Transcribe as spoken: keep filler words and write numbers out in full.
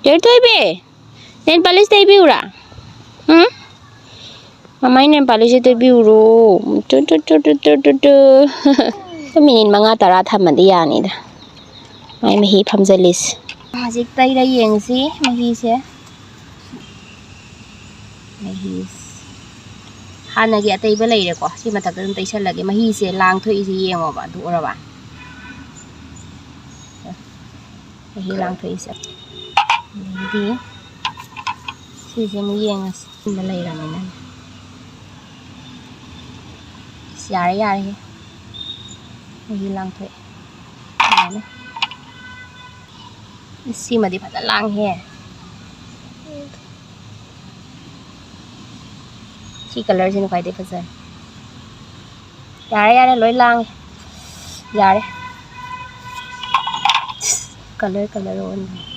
ꯆꯦ ꯊꯣꯏꯕꯤ, nail polish ꯇꯩꯕꯤꯌꯨꯔꯥ? ꯎꯝ? ꯃꯃꯥꯏ nail polish ꯇꯩꯕꯤꯌꯨꯔꯣ? ꯇꯨ, ꯇꯨ, ꯇꯨ꯫ ꯑꯗꯨꯝ ꯃꯤꯅꯤꯠ ꯃꯉꯥ ꯇꯔꯥ ꯊꯝꯃꯗꯤ ꯌꯥꯅꯤꯗ꯫ ꯃꯥꯏ ꯃꯍꯤ ꯐꯝꯖꯜꯂꯤꯁꯦ꯫ ꯍꯧꯖꯤꯛ ꯇꯩꯔ ꯌꯦꯡꯁꯤ ꯃꯍꯤꯁꯦ꯫ ꯃꯍꯤꯁꯦ꯫ ꯍꯥꯟꯅꯒꯤ ꯑꯇꯩꯕ ꯂꯩꯔꯦꯀꯣ꯫ ꯁꯤ ꯃꯊꯛꯇ ꯑꯗꯨꯝ ꯇꯩꯁꯜꯂꯒꯦ꯫ ꯃꯍꯤꯁꯦ ꯂꯥꯡꯊꯣꯛꯏꯁꯦ ꯌꯦꯡꯉꯣꯕ꯫ ꯑꯗꯨ ꯎꯔꯕ? ꯃꯍꯤ ꯂꯥꯡꯊꯣꯛꯏꯁꯦ꯫ ꯑꯗꯩꯗꯤ ꯁꯤꯁꯦ ꯑꯃꯨꯛ ꯌꯦꯡꯉꯁꯤ꯫ ꯁꯤꯗ ꯂꯩꯔꯕꯅꯤꯅ꯫ ꯑꯁ, ꯌꯥꯔꯦ, ꯌꯥꯔꯦ꯫ ꯃꯍꯤ ꯂꯥꯡꯊꯣꯛꯑꯦ꯫ ꯌꯥꯔꯦ꯫ ꯁꯤꯃꯗꯤ ꯐꯖꯅ ꯂꯥꯡꯉꯦꯍꯦ꯫ ꯁꯤ colourꯁꯤꯅ ꯈ꯭ꯋꯥꯏꯗꯩ ꯐꯖꯔꯦ꯫ ꯌꯥꯔꯦ, ꯌꯥꯔꯦ, ꯂꯣꯏ ꯂꯥꯡꯉꯦ꯫ ꯌꯥꯔꯦ꯫ Colour, colour ꯑꯣꯟꯈ꯭ꯔꯦ꯫